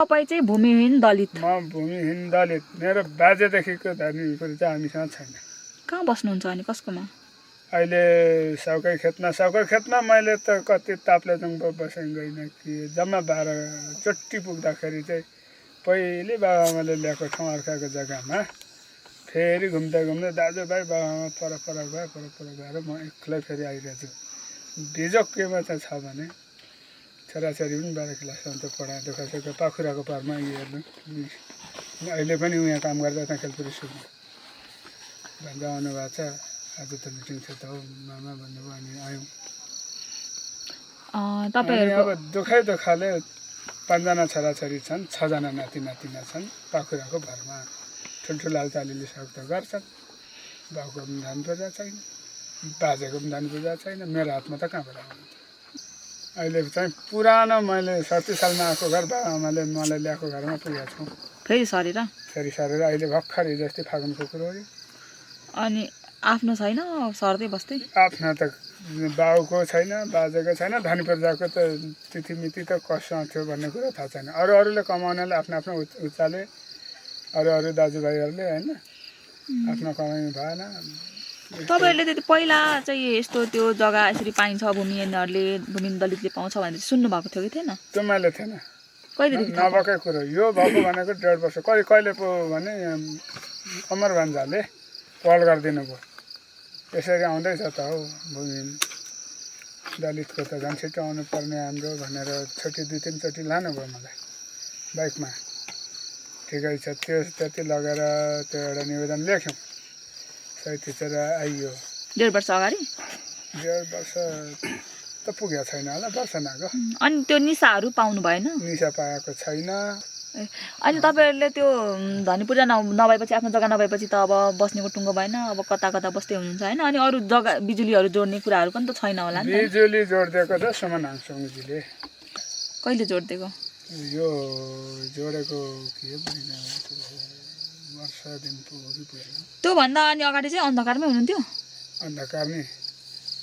तपाईँ चाहिँ भूमिहीन दलित। म भूमिहीन दलित। मेरो बाजेदेखिको धनी कुरो चाहिँ हामीसँग छैन। कहाँ बस्नुहुन्छ अनि कसकोमा? अहिले साउकै खेतमा मैले त कति ताप्लेजुङ बसेँ गइनँ कि जम्मा 12 चोटि पुग्दाखेरि चाहिँ पहिले बाबाआमाले ल्याएको ठाउँ अर्काको जग्गामा फेरि घुम्दै दाजुभाइ बाबाआमा पर गएर म एक्लै फेरि आइरहेको छु। बिजोग केमा चाहिँ छ भने छोराछोरी पनि 12 क्लाससम्म त पढाएँ, दुःख पाखुराको पारमा हेर्नु। अहिले पनि उहाँ काम गर्दा त्यहाँ खेलपुरी स्कुलमा भन्दा आउनुभएको छ। आज त मिटिङ छ त हो मामा भन्नुभयो अनि आयौँ। तपाईँहरूको अब दुःखले 5 जना छोराछोरी छन्, 6 जना नाति नातिना छन्। पाखुराको भरमा ठुल्ठुलो आलतालीले सक त गर्छन्। बाउको पनि धान पूजा छैन, बाजेको पनि धान पूजा छैन, मेरो हातमा त कहाँबाट आउनु। अहिले चाहिँ पुरानो मैले 37 सालमा आएको घर बाबाआमाले मलाई ल्याएको घरमा पुगेको छु। फेरि सरेर अहिले भर्खर हिजोअस्ति फागुनको कुरो हो। अनि आफ्नो छैन सर्दै बस्दै? आफ्नो त बाउको छैन, बाजेको छैन, धनी प्रजाको त तिथिमिति त कसँग थियो भन्ने कुरो थाहा छैन। अरूले कमाउनेले आफ्नो उचाले, अरू दाजुभाइहरूले होइन आफ्नो कमाइ भएन। तपाईँहरूले त्यति पहिला चाहिँ यस्तो त्यो जग्गा यसरी पाइन्छ भूमिहीन दलितले पाउँछ भनेर सुन्नुभएको थियो कि थिएन? त्यो मैले थिएन, कहिलेदेखि नभएकै कुरो। यो भएको भनेको 1.5 वर्ष कहिले पो भने अमर भान्जाले पहल गरिदिनु भयो। यसरी आउँदैछ त हौ भूमिहीन दलितको त झन् छिटो आउनु पर्ने हाम्रो भनेर 2-3 चोटि लानुभयो मलाई बाइकमा। ठिकै छ, त्यति लगेर त्यो एउटा निवेदन लेख्यौँ, सही थिचेर आइयो। 1.5 वर्ष अगाडि? 1.5 वर्ष त पुगेको छैन होला, वर्ष नागो। अनि त्यो निसाहरू पाउनु भएन? निसा पाएको छैन। अनि तपाईँहरूले त्यो धनी पूजा नभएपछि, आफ्नो जग्गा नभएपछि त अब बस्नेको टुङ्गो भएन, अब कता बस्दै हुनुहुन्छ होइन? अनि अरू जग्गा बिजुलीहरू जोड्ने कुराहरू पनि त छैन होला नि? बिजुली जोडिदिएको छ सुमन हाङसुङजीले। कहिले जोडिदिएको? यो जोडेको के वर्ष दिन पुग्यो पुगेन। त्योभन्दा अनि अगाडि चाहिँ अन्धकारमै हुनुहुन्थ्यो? अन्धकार नि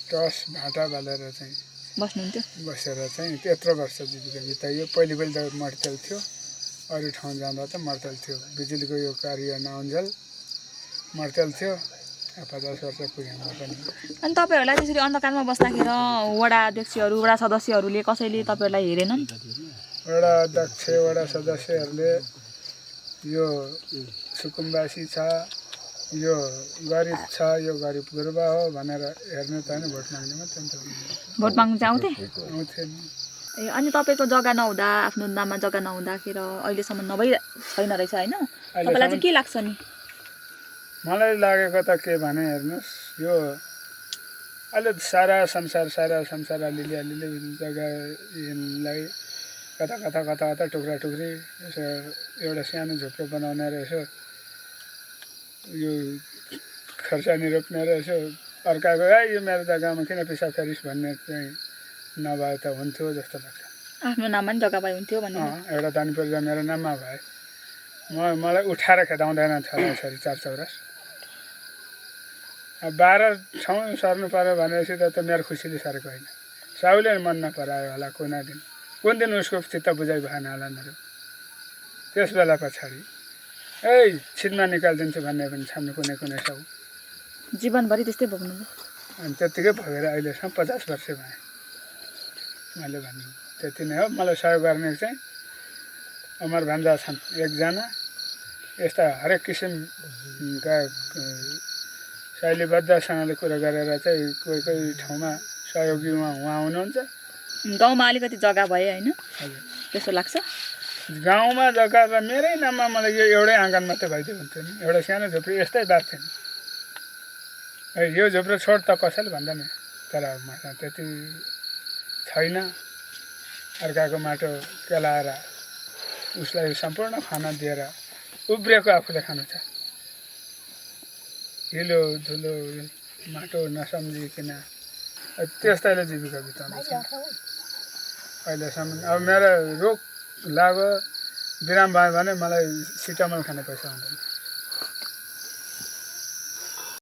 टस भाटा बालेर चाहिँ बस्नुहुन्थ्यो? बसेर चाहिँ त्यत्रो वर्ष जीविका बिताइयो। पहिले त मर्तेल थियो, अरू ठाउँ जाँदा त मर्तेल थियो। बिजुलीको यो कार्य नआउन्जेल मर्तेल थियो। 50 वर्ष पुगेन पनि। अनि तपाईँहरूलाई त्यसरी अन्धकारमा बस्दाखेरि वडा अध्यक्षहरू, वडा सदस्यहरूले कसैले तपाईँहरूलाई हेरेनन्? वडा अध्यक्ष, वडा सदस्यहरूले यो सुकुम्बासी छ, यो गरिब छ, यो गरिब गुरुबा हो भनेर हेर्नु त होइन, भोट माग्ने मात्रै त। भोट माग्नु चाहिँ आउँथे नि। ए अनि तपाईँको जग्गा नहुँदा, आफ्नो नाममा जग्गा नहुँदाखेरि अहिलेसम्म छैन रहेछ होइन? तपाईँलाई चाहिँ के लाग्छ नि? मलाई लागेको त के भने हेर्नुहोस्, यो अहिले सारा संसार अलिअलि जग्गालाई कता टुक्रा टुक्री यसो एउटा सानो झुप्रो बनाउने रहेछ, यो खर्सानी रोप्ने रहेछ। अर्काको यो मेरो जग्गामा किन पिसाब फेरिस भन्ने चाहिँ नभए त हुन्थ्यो जस्तो लाग्छ। आफ्नो नाममा नि जग्गा भए हुन्थ्यो भन्ने? एउटा दानी पूर्जा मेरो नाममा भए मलाई उठाएर खेदाउँदैन छोराछोरी 4 चौरास। 12 ठाउँ सर्नु पर्यो भनेपछि त मेरो खुसीले सरेको होइन। साउले मन नपरायो होला कुन दिन उसको चित्त बुझाइ भएन होला मेरो। त्यस बेला पछाडि छिनमा निकालिदिन्छु भन्ने पनि छन् कुनै साउ। जीवनभरि त्यस्तै भोग्नुभयो? अनि त्यत्तिकै भएर अहिलेसम्म 50 वर्ष भए मैले भन्नु त्यति नै हो। मलाई सहयोग गर्ने चाहिँ अमर भान्जा छन् 1 जना। यस्ता हरेक किसिमका शैलीबद्धसँगले कुरा गरेर चाहिँ कोही ठाउँमा सहयोगी उहाँ हुनुहुन्छ। गाउँमा अलिकति जग्गा भए होइन त्यस्तो लाग्छ? गाउँमा जग्गा र मेरै नाममा मलाई यो एउटै आँगन मात्रै भइदियो हुन्थ्यो नि। एउटा सानो झुप्रो यस्तै बाँध्थ्यो नि। यो झुप्रो छोड त कसैले भन्दैन, तर मसँग त्यति छैन। अर्काको माटो केलाएर उसलाई सम्पूर्ण खाना दिएर उब्रिएको आफूले खानु छ। हिलो धुलो माटो नसम्झिकन त्यस्तैले जीविका बिताउँदैछ अहिलेसम्म। अब मेरो रोग लाग्यो बिराम भयो भने मलाई सिटामल खाने पैसा हुँदैन।